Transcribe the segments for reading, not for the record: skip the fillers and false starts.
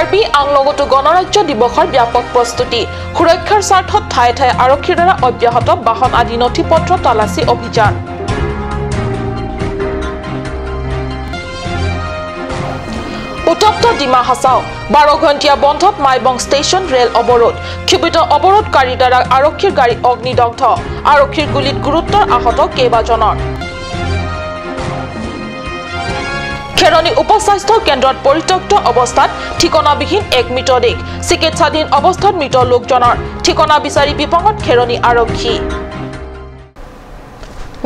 কাৰ্বি আংলঙতো গণৰাজ্য দিৱসৰ ব্যাপক প্ৰস্তুতি। সুৰক্ষাৰ স্বাৰ্থত ঠায়ে ঠায়ে আৰক্ষীৰ দ্বাৰা অব্যাহত বাহন আদি নথি পত্ৰ তালাচী অভিযান। উত্তপ্ত ডিমা হাছাও। 12 ঘণ্টীয়া বন্ধত মাইবং ষ্টেচন ৰেল অৱৰোধ। ক্ষোভিত অৱৰোধকাৰীৰ দ্বাৰা আৰক্ষীৰ গাড়ী অগ্নিদগ্ধ। আৰক্ষীৰ গুলীত গুৰুত্বৰ আহত কেইবাজনৰ। খেৰণি উপস্বাস্থ্য কেন্দ্ৰত পৰিত্যক্ত অৱস্থাত ঠিকনাবিহীন এক মৃতদেহ। চিকিৎসাধীন অৱস্থাত মৃত লোকজনৰ ঠিকনা বিচাৰি বিপঙত খেৰণি আৰক্ষী।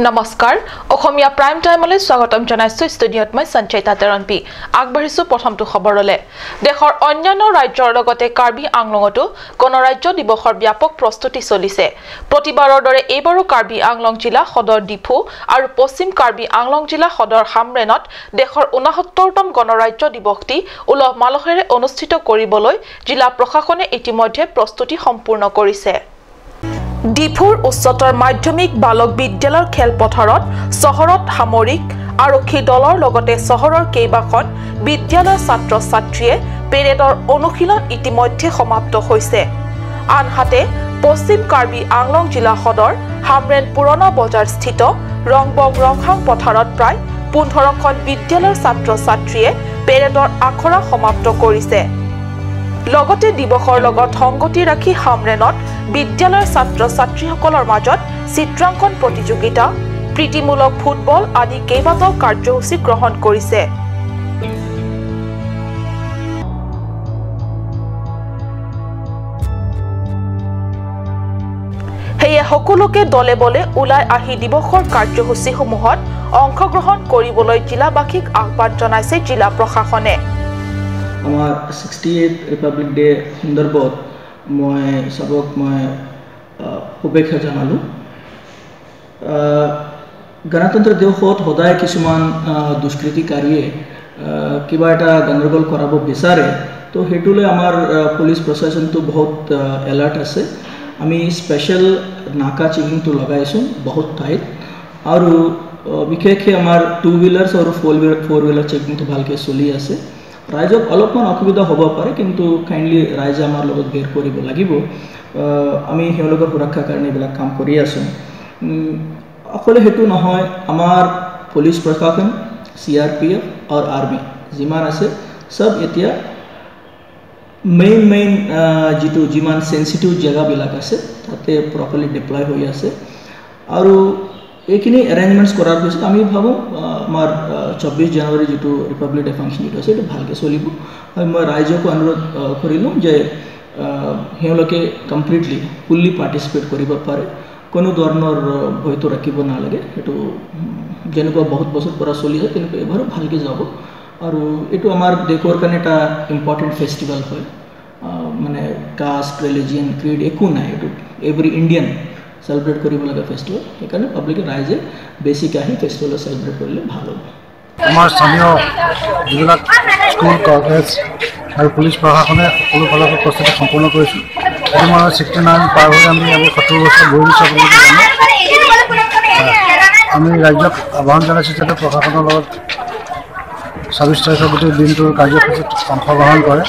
নমস্কাৰ, অসমীয়া প্ৰাইম টাইমলৈ স্বাগতম জনাইছো। ষ্টুডিঅ'ত মই সঞ্চয়িতা তেৰণপি। আগবাঢ়িছো প্ৰথমটো খবৰলৈ। দেশৰ অন্যান্য ৰাজ্যৰ লগতে কাৰ্বি আংলঙতো গণৰাজ্য দিৱসৰ ব্যাপক প্ৰস্তুতি চলিছে। প্ৰতিবাৰৰ দৰে এইবাৰো কাৰ্বি আংলং জিলা সদৰ ডিফু আৰু পশ্চিম কাৰ্বি আংলং জিলা সদৰ হামৰেনত দেশৰ ৬৯তম গণৰাজ্য দিৱসটি উলহ মালহেৰে অনুষ্ঠিত কৰিবলৈ জিলা প্ৰশাসনে ইতিমধ্যে প্ৰস্তুতি সম্পূৰ্ণ কৰিছে। ডিফুৰ উচ্চতৰ মাধ্যমিক বালক বিদ্যালয়ৰ খেলপথাৰত চহৰত সামৰিক আৰক্ষী দলৰ লগতে চহৰৰ কেইবাখন বিদ্যালয়ৰ ছাত্ৰ ছাত্ৰীয়ে পেৰেডৰ অনুশীলন ইতিমধ্যে সমাপ্ত হৈছে। আনহাতে পশ্চিম কাৰ্বি আংলং জিলা সদৰ হামৰেন পুৰণা বজাৰস্থিত ৰংবং ৰংহাং পথাৰত প্ৰায় ১৫খন বিদ্যালয়ৰ ছাত্ৰ ছাত্ৰীয়ে পেৰেডৰ আখৰা সমাপ্ত কৰিছে। লগতে দিৱসৰ লগত সংগতি ৰাখি হামৰেনত বিদ্যালয়ৰ ছাত্ৰ ছাত্ৰীসকলৰ মাজত চিত্ৰাংকন প্ৰতিযোগিতা, প্ৰীতিমূলক ফুটবল আদি কেইবাটাও কাৰ্যসূচী গ্ৰহণ কৰিছে। সেয়ে সকলোকে দলে বলে ওলাই আহি দিৱসৰ কাৰ্যসূচীসমূহত অংশগ্ৰহণ কৰিবলৈ জিলাবাসীক আহ্বান জনাইছে জিলা প্ৰশাসনে। আমাৰ 68 ৰিপাব্লিক ডে সন্দৰ্ভত মই চবক মই শুভেচ্ছা জনালোঁ। গণতন্ত্ৰ দিৱসত সদায় কিছুমান দুষ্কৃতিকাৰীয়ে কিবা এটা গণ্ডগোল কৰাব বিচাৰে, তো সেইটোলৈ আমাৰ পুলিচ প্ৰশাসনটো বহুত এলাৰ্ট আছে। আমি স্পেচিয়েল নাকা চেকিংটো লগাইছোঁ বহুত ঠাইত, আৰু বিশেষকৈ আমাৰ টু হুইলাৰ্ছ আৰু ফ'ৰ হুইলাৰ চেকিংটো ভালকৈ চলি আছে। ৰাইজক অলপমান অসুবিধা হ'ব পাৰে, কিন্তু কাইণ্ডলি ৰাইজে আমাৰ লগত বেৰ কৰিব লাগিব। আমি তেওঁলোকৰ সুৰক্ষাৰ কাৰণে এইবিলাক কাম কৰি আছোঁ। অকলে সেইটো নহয়, আমাৰ পুলিচ প্ৰশাসন, CRPF আৰু আৰ্মি যিমান আছে চব এতিয়া মেইন মেইন যিটো যিমান চেঞ্চিটিভ জেগাবিলাক আছে তাতে প্ৰপাৰলি ডিপ্লয় হৈ আছে। আৰু এইখিনি এৰেঞ্জমেণ্টছ কৰাৰ পিছত আমি ভাবোঁ আমাৰ ২৬ জানুৱাৰী যিটো ৰিপাব্লিক ডে ফাংচন যিটো আছে সেইটো ভালকৈ চলিব। আৰু মই ৰাইজকো অনুৰোধ কৰিলোঁ যে তেওঁলোকে কমপ্লিটলি ফুল্লি পাৰ্টিচিপেট কৰিব পাৰে, কোনো ধৰণৰ ভয়টো ৰাখিব নালাগে। সেইটো যেনেকুৱা বহুত বছৰ পৰা চলি আছে তেনেকুৱা এইবাৰো ভালকৈ যাব। আৰু এইটো আমাৰ দেশৰ কাৰণে এটা ইম্পৰ্টেণ্ট ফেষ্টিভেল হয়, মানে কাষ্ট, ৰিলিজিয়ন, ক্ৰীড একো নাই, এইটো এভৰি ইণ্ডিয়ান চেলিব্ৰেট কৰিব লগা ফেষ্টিভেল। সেইকাৰণে পাব্লিকে ৰাইজে বেছিকৈ আহি ফেষ্টিভেল চেলিব্ৰেট কৰিলে ভাল হ'ব। আমাৰ স্থানীয় যিবিলাক স্কুল, কলেজ আৰু পুলিচ প্ৰশাসনে সকলো ফালৰ পৰা প্ৰস্তুতি সম্পূৰ্ণ কৰিছোঁ। এইটো মই 69 পাৰ হৈ আমি 70 বছৰ ভৰি দিছোঁ বুলি জানো। আমি ৰাজ্যক আহ্বান জনাইছোঁ যাতে প্ৰশাসনৰ লগত 26 তাৰিখৰ গোটেই দিনটোৰ কাৰ্যসূচীত অংশগ্ৰহণ কৰে।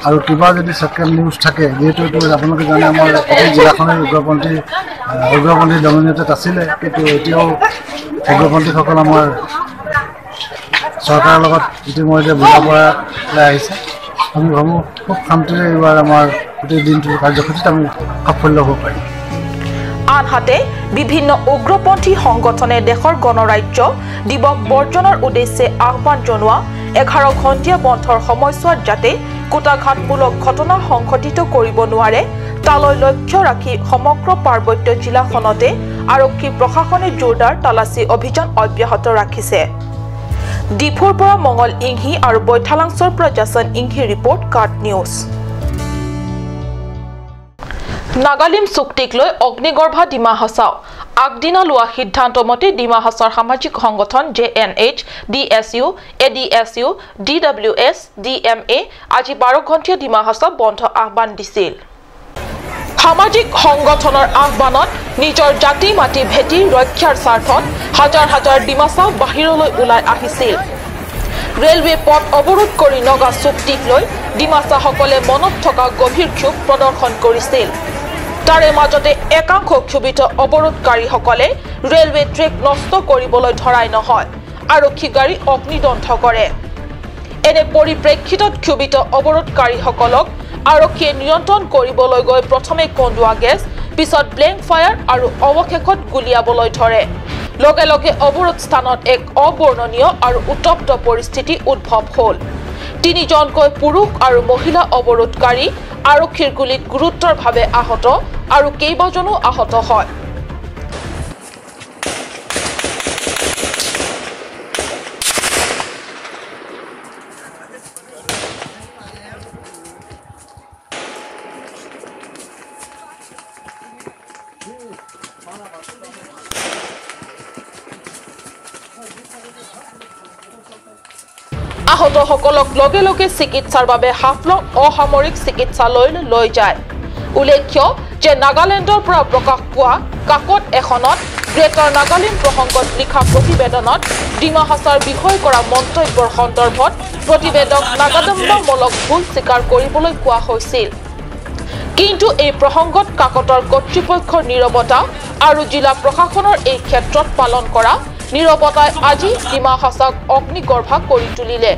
আৰু কিবা যদি ছেকেণ্ড নিউজ থাকে, যিহেতু এইটো আপোনালোকে জানে আমাৰ গোটেই জিলাখনেই উগ্ৰপন্থী ডমিনেটেড আছিলে, কিন্তু এতিয়াও উগ্ৰপন্থীসকল আমাৰ চৰকাৰৰ লগত ইতিমধ্যে বুজাপৰালৈ আহিছে। আমি ভাবোঁ খুব শান্তিৰে এইবাৰ আমাৰ গোটেই দিনটোৰ কাৰ্যসূচীত আমি সাফল্য হ'ব পাৰিম। আনহাতে বিভিন্ন উগ্ৰপন্থী সংগঠনে দেশৰ গণৰাজ্য দিৱস বৰ্জনৰ উদ্দেশ্যে আহ্বান জনোৱা ১১ ঘণ্টীয়া বন্ধৰ সময়ছোৱাত যাতে কূটাঘাতমূলক ঘটনা সংঘটিত কৰিব নোৱাৰে তালৈ লক্ষ্য ৰাখি সমগ্ৰ পাৰ্বত্য জিলাখনতে আৰক্ষী প্ৰশাসনে জোৰদাৰ তালাচী অভিযান অব্যাহত ৰাখিছে। ডিফুৰ পৰা মঙল ইংহি আৰু বৈঠালাংছৰ পৰা জাছন ইংহি ৰিপৰ্ট, কাট নিউজ। নাগালিম চুক্তিক লৈ অগ্নিগৰ্ভা ডিমা হাছাও। আগদিনা লোৱা সিদ্ধান্ত মতে ডিমা হাছাওৰ সামাজিক সংগঠন JNH, DSU, ADSU, DWS, DMA আজি ১২ ঘণ্টীয়া ডিমা হাছাও বন্ধ আহ্বান দিছিল। সামাজিক সংগঠনৰ আহ্বানত নিজৰ জাতি মাটি ভেটি ৰক্ষাৰ স্বাৰ্থত হাজাৰ হাজাৰ ডিমাচা বাহিৰলৈ ওলাই আহিছিল। ৰেলৱে পথ অৱৰোধ কৰি নগা চুক্তিক লৈ ডিমাচাসকলে মনত থকা গভীৰ ক্ষোভ প্ৰদৰ্শন কৰিছিল। তাৰে মাজতে একাংশ ক্ষোভিত অৱৰোধকাৰীসকলে ৰেলৱে ট্ৰেক নষ্ট কৰিবলৈ ধৰাই নহয়, আৰক্ষী গাড়ী অগ্নিদগ্ধ কৰে। এনে পৰিপ্ৰেক্ষিতত ক্ষোভিত অৱৰোধকাৰীসকলক আৰক্ষীয়ে নিয়ন্ত্ৰণ কৰিবলৈ গৈ প্ৰথমে কন্দুৱা গেছ, পিছত ব্লেংক ফায়াৰ আৰু অৱশেষত গুলীয়াবলৈ ধৰে। লগে লগে অৱৰোধ স্থানত এক অবৰ্ণনীয় আৰু উত্তপ্ত পৰিস্থিতি উদ্ভৱ হ'ল। তিনিজনকৈ পুৰুষ আৰু মহিলা অৱৰোধকাৰী আৰক্ষীৰ গুলীত গুৰুতৰভাৱে আহত আৰু কেইবাজনো আহত হয়। আহতসকলক লগে লগে চিকিৎসাৰ বাবে হাফলং অসামৰিক চিকিৎসালয়লৈ লৈ যায়। উল্লেখ্য যে নাগালেণ্ডৰ পৰা প্ৰকাশ পোৱা কাকত এখনত গ্ৰেটাৰ নাগালেণ্ড প্ৰসংগত লিখা প্ৰতিবেদনত ডিমা হাছাওৰ বিষয়ে কৰা মন্তব্যৰ সন্দৰ্ভত প্ৰতিবেদক নাগাদম্বামলক ভুল স্বীকাৰ কৰিবলৈ কোৱা হৈছিল। কিন্তু এই প্ৰসংগত কাকতৰ কৰ্তৃপক্ষৰ নীৰৱতা আৰু জিলা প্ৰশাসনৰ এই ক্ষেত্ৰত পালন কৰা নীৰৱতাই আজি ডিমা হাছাওক অগ্নিগৰ্ভা কৰি তুলিলে।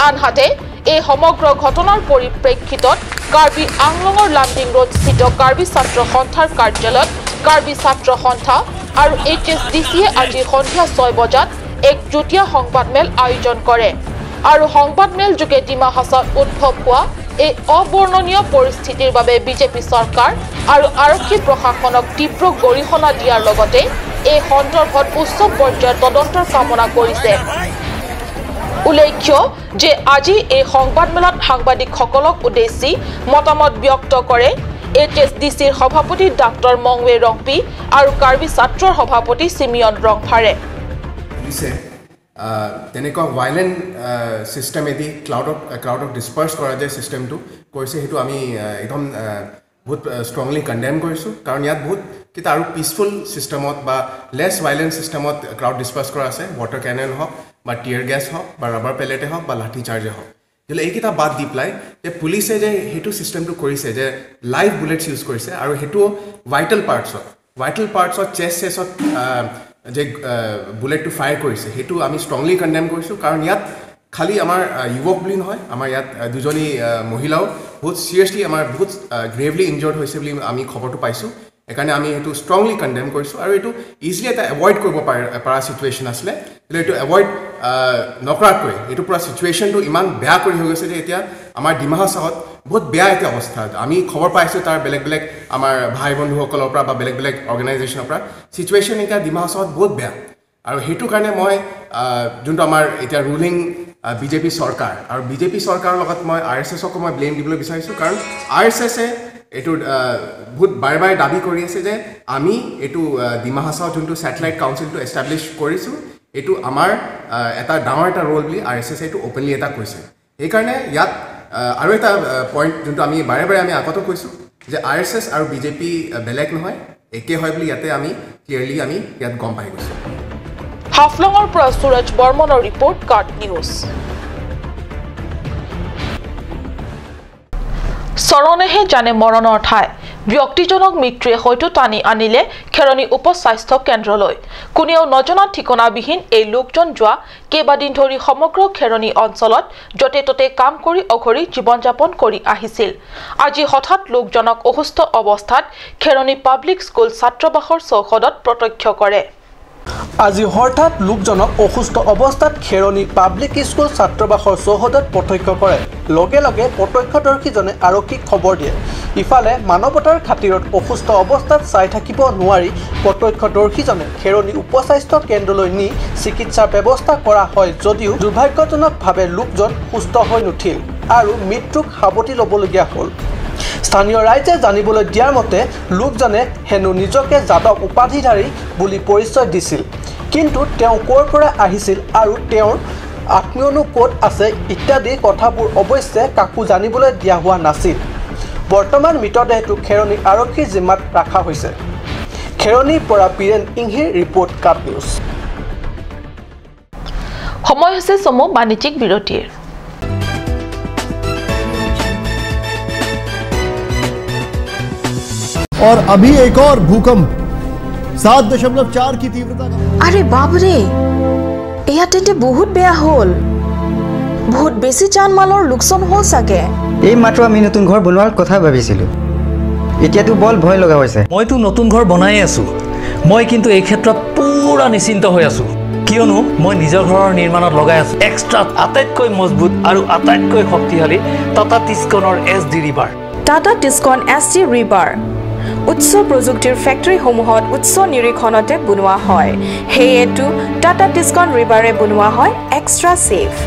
আনহাতে এই সমগ্ৰ ঘটনাৰ পৰিপ্ৰেক্ষিতত কাৰ্বি আংলঙৰ লামডিং ৰোডস্থিত কাৰ্বি ছাত্ৰ সন্থাৰ কাৰ্যালয়ত কাৰ্বি ছাত্ৰ সন্থা আৰু এইচ এছ ডি চিয়ে আজি সন্ধিয়া 6 বজাত এক যুটীয়া সংবাদমেল আয়োজন কৰে আৰু সংবাদমেল যোগে ডিমা হাছাওত উদ্ভৱ হোৱা এই অবৰ্ণনীয় পৰিস্থিতিৰ বাবে বিজেপি চৰকাৰ আৰু আৰক্ষী প্ৰশাসনক তীব্ৰ গৰিহণা দিয়াৰ লগতে এই সন্দৰ্ভত উচ্চ পৰ্যায়ৰ তদন্তৰ কামনা কৰিছে। উল্লেখ্য যে আজি এই সংবাদমেলত সাংবাদিকসকলক উদ্দেশ্যি মতামত ব্যক্ত কৰে এইচ এছ ডি চিৰ সভাপতি ডাক্তৰ মংৱে ৰংপি আৰু কাৰ্বি ছাত্ৰৰ সভাপতি চিমিয়ন ৰংফাৰে। তেনেকুৱা ভাইলেণ্ট ছিষ্টেমেদি ক্ৰাউডক ডিছপাৰ্চ কৰা যে ছিষ্টেমটো কৰিছে, সেইটো আমি একদম বহুত ষ্ট্ৰংলি কণ্ডেম কৰিছোঁ। কাৰণ ইয়াত বহুতকেইটা আৰু পিচফুল ছিষ্টেমত বা লেছ ভাইলেণ্ট ছিষ্টেমত ক্ৰাউড ডিছপাৰ্চ কৰা আছে। ৱাটাৰ কেনেল হওক বা টিয়াৰ গেছ হওক বা ৰাবাৰ পেলেটে হওক বা লাঠি চাৰ্জে হওক, তেতিয়াহ'লে এইকেইটা বাদ দি পেলাই যে পুলিচে যে সেইটো ছিষ্টেমটো কৰিছে যে লাইভ বুলেটছ ইউজ কৰিছে আৰু সেইটো ভাইটেল পাৰ্টছত চেষ্টত যে বুলেটটো ফায়াৰ কৰিছে, সেইটো আমি ষ্ট্ৰংলি কণ্ডেম কৰিছোঁ। কাৰণ ইয়াত খালি আমাৰ যুৱক বুলি নহয়, আমাৰ ইয়াত দুজনী মহিলাও বহুত চিৰিয়াছলি আমাৰ বহুত গ্ৰেভলি ইনজৰ্ড হৈছে বুলি আমি খবৰটো পাইছোঁ। সেইকাৰণে আমি সেইটো ষ্ট্ৰংলি কণ্ডেম কৰিছোঁ আৰু এইটো ইজিলি এটা এভইড কৰিব পৰা চিটুৱেশ্যন আছিলে, কিন্তু এইটো এভইড নকৰাকৈ এইটো পূৰা চিটুৱেশ্যনটো ইমান বেয়া কৰি হৈ গৈছে যে এতিয়া আমাৰ ডিমা হাছাওত বহুত বেয়া এতিয়া অৱস্থা। আমি খবৰ পাইছোঁ তাৰ বেলেগ বেলেগ আমাৰ ভাই বন্ধুসকলৰ পৰা বা বেলেগ বেলেগ অৰ্গেনাইজেশ্যনৰ পৰা, চিটুৱেশ্যন এতিয়া ডিমা হাছাওত বহুত বেয়া। আৰু সেইটো কাৰণে মই যোনটো আমাৰ এতিয়া ৰুলিং বিজেপি চৰকাৰ আৰু বিজেপি চৰকাৰৰ লগত মই আৰ এছ এছকো মই ব্লেম দিবলৈ বিচাৰিছোঁ। কাৰণ আৰ এছ এছে এইটো বহুত বাৰে বাৰে দাবী কৰি আছে যে আমি এইটো ডিমা হাছাও যোনটো ছেটেলাইট কাউন্সিলটো এষ্টাব্লিছ কৰিছোঁ, এইটো আমাৰ এটা ডাঙৰ এটা ৰোল বুলি আৰ এছ এছে এইটো অ'পেনলি এটা কৈছে। সেইকাৰণে ইয়াত আৰু এটা পইণ্ট যোনটো আমি বাৰে বাৰে আমি আগতো কৈছোঁ যে আৰ এছ এছ আৰু বিজেপি বেলেগ নহয়, একে হয় বুলি ইয়াতে আমি ক্লিয়াৰলি আমি ইয়াত গম পাই গৈছোঁ। হাফলঙৰ পৰা সুৰজ বৰ্মনৰ ৰিপৰ্ট, কাৰ্ট নিউজ। চৰণেহে জানে মৰণৰ ঠাই। ব্যক্তিজনক মৃত্যুৱে হয়তো টানি আনিলে খেৰণি উপ স্বাস্থ্য কেন্দ্ৰলৈ। কোনেও নজনা ঠিকনাবিহীন এই লোকজন যোৱা কেইবাদিন ধৰি সমগ্ৰ খেৰণি অঞ্চলত য'তে ত'তে কাম কৰি অঘৰী জীৱন যাপন কৰি আহিছিল। আজি হঠাৎ লোকজনক অসুস্থ অৱস্থাত খেৰণি পাব্লিক স্কুল ছাত্ৰাবাসৰ চৌহদত প্ৰত্যক্ষ কৰে। আজি হঠাৎ লোকজনক অসুস্থ অৱস্থাত খেৰণি পাব্লিক স্কুল ছাত্ৰাবাসৰ চৌহদত প্ৰত্যক্ষ কৰে। লগে লগে প্ৰত্যক্ষদৰ্শীজনে আৰক্ষীক খবৰ দিয়ে। ইফালে মানৱতাৰ খাতিৰত অসুস্থ অৱস্থাত চাই থাকিব নোৱাৰি প্ৰত্যক্ষদৰ্শীজনে খেৰণি উপস্বাস্থ্য কেন্দ্ৰলৈ নি চিকিৎসাৰ ব্যৱস্থা কৰা হয় যদিও দুৰ্ভাগ্যজনকভাৱে লোকজন সুস্থ হৈ নুঠিল আৰু মৃত্যুক সাৱটি ল'বলগীয়া হ'ল। স্থানীয় ৰাইজে জানিবলৈ দিয়াৰ মতে লোকজনে হেনো নিজকে যাদৱ উপাধিধাৰী বুলি পৰিচয় দিছিল, কিন্তু তেওঁ ক'ৰ পৰা আহিছিল আৰু তেওঁৰ আত্মীয়নো ক'ত আছে ইত্যাদি কথাবোৰ অৱশ্যে কাকো জানিবলৈ দিয়া হোৱা নাছিল। বৰ্তমান মৃতদেহটো খেৰণি আৰক্ষীৰ জিম্মাত ৰখা হৈছে। খেৰণিৰ পৰা বীৰেণ ইংহিৰ ৰিপৰ্ট, কাট নিউজ। সময় হৈছে চমু বাণিজ্যিক বিৰতিৰ। और अभी एक और भूकंप 7.4 की तीव्रता का। আৰে বাপৰে, এয়া তেন্তে বহুত বেয়া হ'ল। বহুত বেছি জান মালৰ লোকচান হ'ল চাগে। এই মাত্ৰ আমি নতুন ঘৰ বনোৱাৰ কথা ভাবিছিলোঁ, এতিয়াতো বৰ ভয় লগা হৈছে। মইতো নতুন ঘৰ বনাই আছোঁ। মই কিন্তু এই ক্ষেত্ৰত পুৰা নিশ্চিন্ত হৈ আছোঁ, কিয়নো মই নিজৰ ঘৰৰ নিৰ্মাণত লগাই আছোঁ এক্সট্ৰা আটাইতকৈ মজবুত আৰু আটাইতকৈ শক্তিশালী টাটা টিস্কনৰ S D rebar. Tata Tiscon S D rebar উচ্চ প্ৰযুক্তিৰ ফেক্টৰীসমূহত উচ্চ নিৰীক্ষণতে বনোৱা হয়। সেয়েতো টাটা টিস্কন ৰিবাৰে বনোৱা হয় extra safe.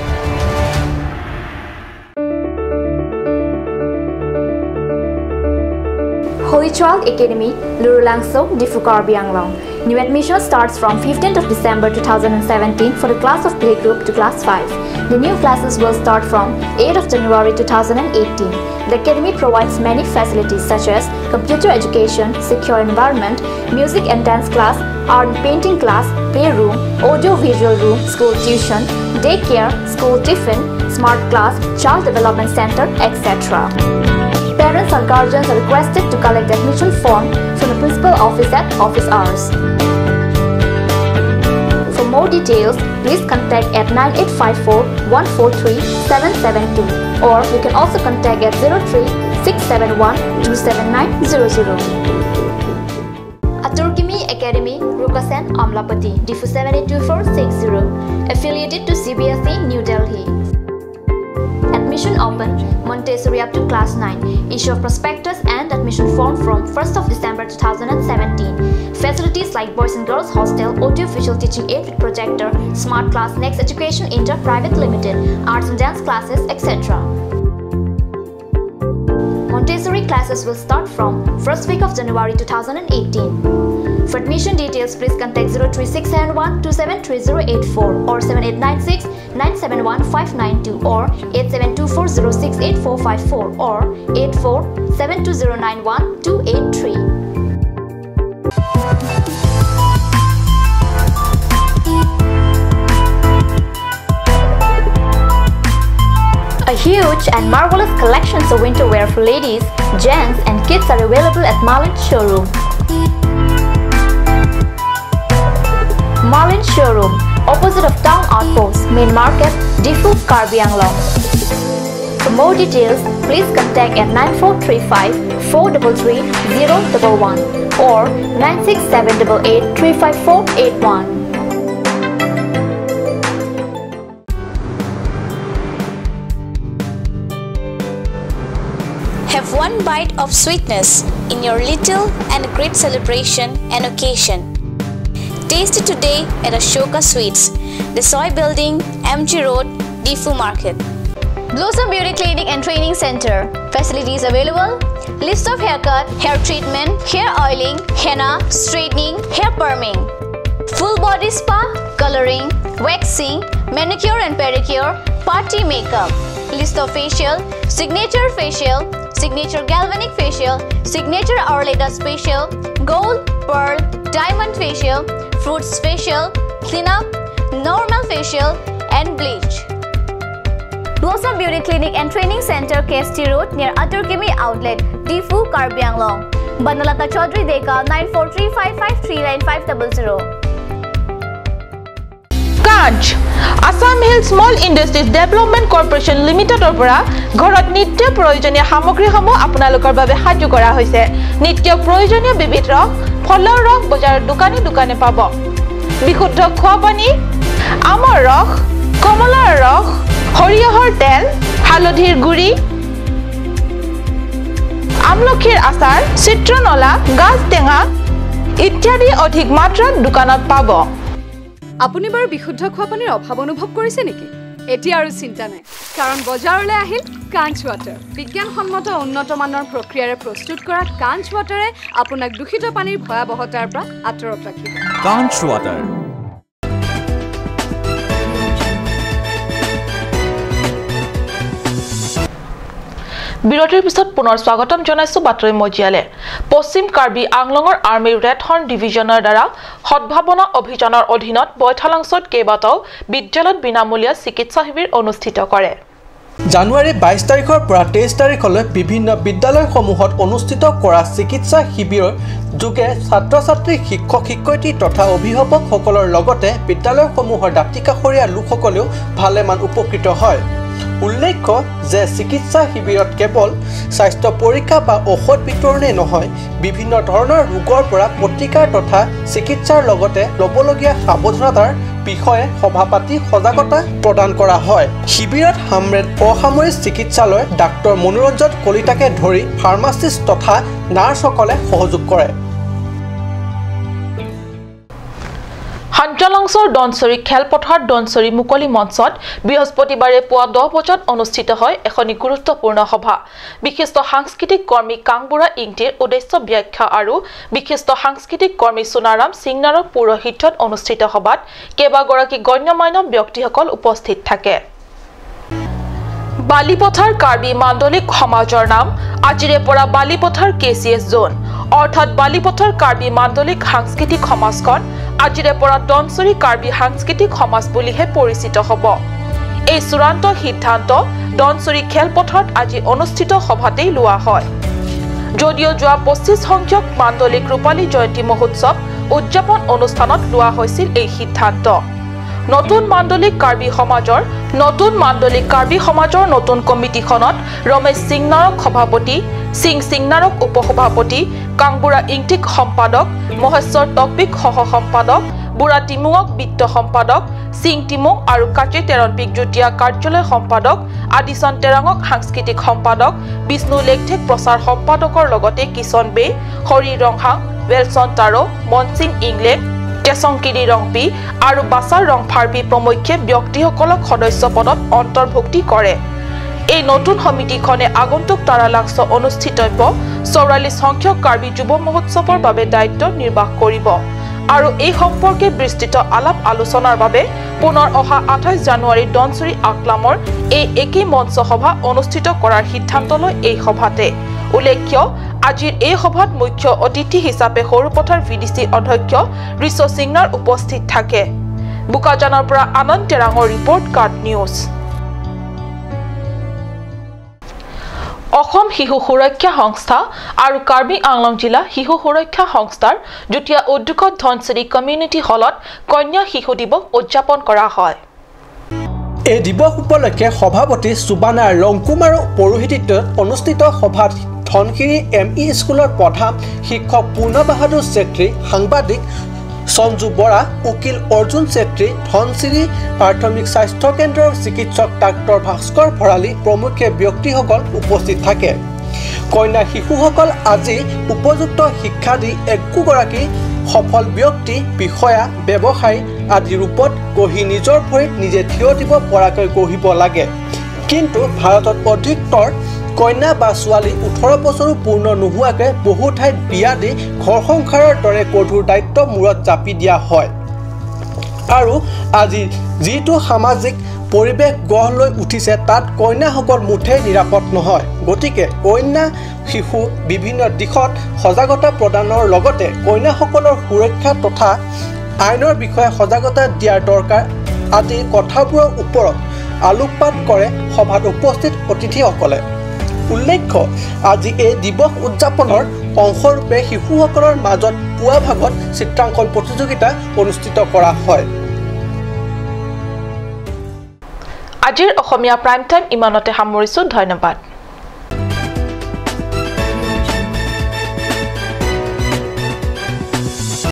Holy Child Academy, Lurulangso, Diphu Karbi Anglong. New admission starts from 15th of December 2017 for the class of playgroup to class 5. The new classes will start from 8th of January 2018. The academy provides many facilities such as computer education, secure environment, music and dance class, art and painting class, playroom, audio-visual room, school tuition, daycare, school tiffin, smart class, child development center, etc. Parents or guardians are requested to collect the admission form from the principal office at office hours. For more details, please contact at 9854 143 772 or you can also contact at 03 671 27900. Aturkimi Academy, Rukasen, Amlapati, Diphu 782460, affiliated to CBSE, New Delhi. Admission open, Montessori up to class 9. Issue of prospectus and admission form from 1st of December 2017. Facilities like boys and girls hostel, audio-visual teaching aid with projector, smart class, Next Education Inter Private Limited, arts and dance classes, etc. Montessori classes will start from 1st week of January 2018. For admission details, please contact 03671 273084 or 7896 971 592 or 8724068454 or 8472091283. A huge and marvelous collection of winter wear for ladies, gents and kids are available at Marlin Showroom. Marlin Showroom, opposite of Town Outpost, Main Market, Diphu, Karbi Anglong. For more details, please contact at 9435 433 011 or 96788 35481. Have one bite of sweetness in your little and great celebration and occasion. Taste it today at Ashoka Sweets, the Soy Building, MG Road, Diphu Market. Blossom Beauty Clinic and Training Center. Facilities available: list of haircut, hair treatment, hair oiling, henna, straightening, hair perming, full body spa, coloring, waxing, manicure and pedicure, party makeup. List of facial, signature facial, signature galvanic facial, signature Arleta facial, gold, pearl, diamond facial, fruits facial, cleanup, normal facial and bleach. Blossom Beauty Clinic and Training Center, KST Road, near Aturkimi Outlet, Diphu, Karbi Anglong. Banalata Chaudhary Deka, 9435539500. Kanch Assam Hill Small Industries Development Corporation লিমিটেডৰ পৰা ঘৰত নিত্য প্ৰয়োজনীয় সামগ্ৰীসমূহ আপোনালোকৰ বাবে সাজু কৰা হৈছে। নিত্য প্ৰয়োজনীয় বিবিধ ৰস, ফলৰ ৰস বজাৰৰ দোকানে দোকানে পাব। বিশুদ্ধ খোৱা পানী, আমৰ ৰস, কমলাৰ ৰস, সৰিয়হৰ তেল, হালধিৰ গুড়ি, আমলখিৰ আচাৰ, চিত্ৰনলা, গাজ টেঙা ইত্যাদি অধিক মাত্ৰাত দোকানত পাব। আপুনি বাৰু বিশুদ্ধ খোৱা পানীৰ অভাৱ অনুভৱ কৰিছে নেকি? এতিয়া আৰু চিন্তা নাই, কাৰণ বজাৰলৈ আহিল কাঞ্চ ৱাটাৰ। বিজ্ঞানসন্মত উন্নত মানৰ প্ৰক্ৰিয়াৰে প্ৰস্তুত কৰা কাঞ্চ ৱাটাৰে আপোনাক দূষিত পানীৰ ভয়াৱহতাৰ পৰা আঁতৰত ৰাখিব। কাঞ্চ ৱাটাৰ। বিৰতিৰ পিছত পুনৰ স্বাগতম জনাইছো বাতৰি মজিয়ালে। পশ্চিম কাৰ্বি আংলঙৰ আৰ্মীৰ ৰেড হৰ্ণ ডিভিজনৰ দ্বাৰা সদ্ভাৱনা অভিযানৰ অধীনত বৈঠালাংছত কেইবাটাও বিদ্যালয়ত বিনামূলীয়া চিকিৎসা শিবিৰ অনুষ্ঠিত কৰে। জানুৱাৰী 22 তাৰিখৰ পৰা 23 তাৰিখলৈ বিভিন্ন বিদ্যালয়সমূহত অনুষ্ঠিত কৰা চিকিৎসা শিবিৰৰ যোগে ছাত্ৰ ছাত্ৰী, শিক্ষক শিক্ষয়িত্ৰী তথা অভিভাৱকসকলৰ লগতে বিদ্যালয়সমূহৰ দাঁতিকাষৰীয়া লোকসকলেও ভালেমান উপকৃত হয়। উল্লেখ্য যে চিকিৎসা শিবিৰত কেৱল স্বাস্থ্য পৰীক্ষা বা ঔষধ বিতৰণেই নহয়, বিভিন্ন ধৰণৰ ৰোগৰ পৰা প্ৰতিকাৰ তথা চিকিৎসাৰ লগতে ল'বলগীয়া সাৱধানতাৰ বিষয়ে সভা পাতি সজাগতা প্ৰদান কৰা হয়। শিবিৰত হামৰেড অসামৰিক চিকিৎসালয় ডাক্তৰ মনোৰঞ্জন কলিতাকে ধৰি ফাৰ্মাচিষ্ট তথা নাৰ্ছসকলে সহযোগ কৰে। হাঞ্জালাংছৰ দনচৰি খেলপথাৰ দনচৰি মুকলি মঞ্চত বৃহস্পতিবাৰে পুৱা 10 বজাত অনুষ্ঠিত হয় এখনি গুৰুত্বপূৰ্ণ সভা। বিশিষ্ট সাংস্কৃতিক কৰ্মী কাংবুৰা ইংটিৰ উদ্দেশ্য ব্যাখ্যা আৰু বিশিষ্ট সাংস্কৃতিক কৰ্মী সোণাৰাম সিংনাৰৰ পৌৰোহিত্যত অনুষ্ঠিত সভাত কেইবাগৰাকী গণ্যমান্য ব্যক্তিসকল উপস্থিত থাকে। বালিপথাৰ কাৰ্বি মাণ্ডলিক সমাজৰ নাম আজিৰে পৰা বালিপথাৰ KCS zone, অৰ্থাৎ বালিপথাৰ কাৰ্বি মাণ্ডলিক সাংস্কৃতিক সমাজখন আজিৰে পৰা দনচৰি কাৰ্বি সাংস্কৃতিক সমাজ বুলিহে পৰিচিত হ'ব। এই চূড়ান্ত সিদ্ধান্ত দনচৰি খেলপথাৰত আজি অনুষ্ঠিত সভাতেই লোৱা হয়। যদিও যোৱা 25 সংখ্যক মাণ্ডলিক ৰূপালী জয়ন্তী মহোৎসৱ উদযাপন অনুষ্ঠানত লোৱা হৈছিল এই সিদ্ধান্ত। নতুন মাণ্ডলিক কাৰ্বি সমাজৰ নতুন কমিটিখনত ৰমেশ সিংনাৰক সভাপতি, সিং সিংনাৰক উপসভাপতি, কাংবুৰা ইংটিক সম্পাদক, মহেশ্বৰ টকবিক সহ সম্পাদক, বুঢ়া টিমুঙক বিত্ত সম্পাদক, সিং টিমুং আৰু কাচে তেৰণপিক যুটীয়া কাৰ্যালয় সম্পাদক, আদিচন তেৰাঙক সাংস্কৃতিক সম্পাদক, বিষ্ণু লেখথেক প্ৰচাৰ সম্পাদকৰ লগতে কিষণ বে, হৰি ৰংহাং, ৱেলছন তাৰো, মনসিং ইংলেক, কেশংকিৰি ৰংপি আৰু বাছাৰ ৰংফাৰপি প্ৰমুখ্যে ব্যক্তিসকলক সদস্য পদত অন্তৰ্ভুক্তি কৰে। এই নতুন সমিতিখনে আগন্তুক তাৰালাংছ অনুষ্ঠিতব্য 44 সংখ্যক কাৰ্বি যুৱ মহোৎসৱৰ বাবে দায়িত্ব নিৰ্বাহ কৰিব আৰু এই সম্পৰ্কে বিস্তৃত আলাপ আলোচনাৰ বাবে পুনৰ অহা 28 জানুৱাৰী দনচৰি আকলামৰ এই একেই মঞ্চ সভা অনুষ্ঠিত কৰাৰ সিদ্ধান্ত লয় এই সভাতে। উল্লেখ্য আজিৰ এই সভাত মুখ্য অতিথি হিচাপে সৰুপথাৰ VDC অধ্যক্ষ ঋষ সিংনাৰ উপস্থিত থাকে। বোকাজানৰ পৰা আনন্দ তেৰাঙৰ ৰিপৰ্ট, কাৰ্ড নিউজ। অসম শিশু সুৰক্ষা সংস্থা আৰু কাৰ্বি আংলং জিলা শিশু সুৰক্ষা সংস্থাৰ যুটীয়া উদ্যোগত ধনশিৰি কমিউনিটি হলত কন্যা শিশু দিৱস উদযাপন কৰা হয়। এই দিৱস উপলক্ষে সভাপতি সুবানা ৰংকুমাৰৰ পৌৰোহিত্যত অনুষ্ঠিত সভাত ধনশিৰি ME স্কুলৰ প্ৰধান শিক্ষক পূৰ্ণ বাহাদুৰ চেত্ৰী, সাংবাদিক সঞ্জু বৰা, উকিল অৰ্জুন চেত্ৰী, ধনশিৰি প্ৰাথমিক স্বাস্থ্য কেন্দ্ৰৰ চিকিৎসক ডাক্তৰ ভাস্কৰ ভৰালী প্ৰমুখ্যে ব্যক্তিসকল উপস্থিত থাকে। কন্যা শিশুসকল আজি উপযুক্ত শিক্ষা দি একোগৰাকী সফল ব্যক্তি, বিষয়া, ব্যৱসায়ী আদি ৰূপত গঢ়ি নিজৰ ভৰিত নিজে থিয় দিব পৰাকৈ গঢ়িব লাগে। কিন্তু ভাৰতত অধিকতৰ কন্যা বা ছোৱালী 18 বছৰো পূৰ্ণ নোহোৱাকৈ বহু ঠাইত বিয়া দি ঘৰ সংসাৰৰ দৰে গধুৰ দায়িত্ব মূৰত জাপি দিয়া হয়। আৰু আজি যিটো সামাজিক পৰিৱেশ গঢ় লৈ উঠিছে তাত কন্যাসকল মুঠেই নিৰাপদ নহয়। গতিকে কন্যা শিশু বিভিন্ন দিশত সজাগতা প্ৰদানৰ লগতে কন্যাসকলৰ সুৰক্ষা তথা আইনৰ বিষয়ে সজাগতা দিয়াৰ দৰকাৰ আদি কথাবোৰৰ ওপৰত আলোকপাত কৰে সভাত উপস্থিত অতিথিসকলে। উল্লেখ্য আজি এই দিৱস উদযাপনৰ অংশৰূপে শিশুসকলৰ মাজত পুৱা ভাগত চিত্ৰাংকন প্ৰতিযোগিতা অনুষ্ঠিত কৰা হয়। আজিৰ অসমীয়া প্ৰাইম টাইম ইমানতে সামৰিছো। ধন্যবাদ।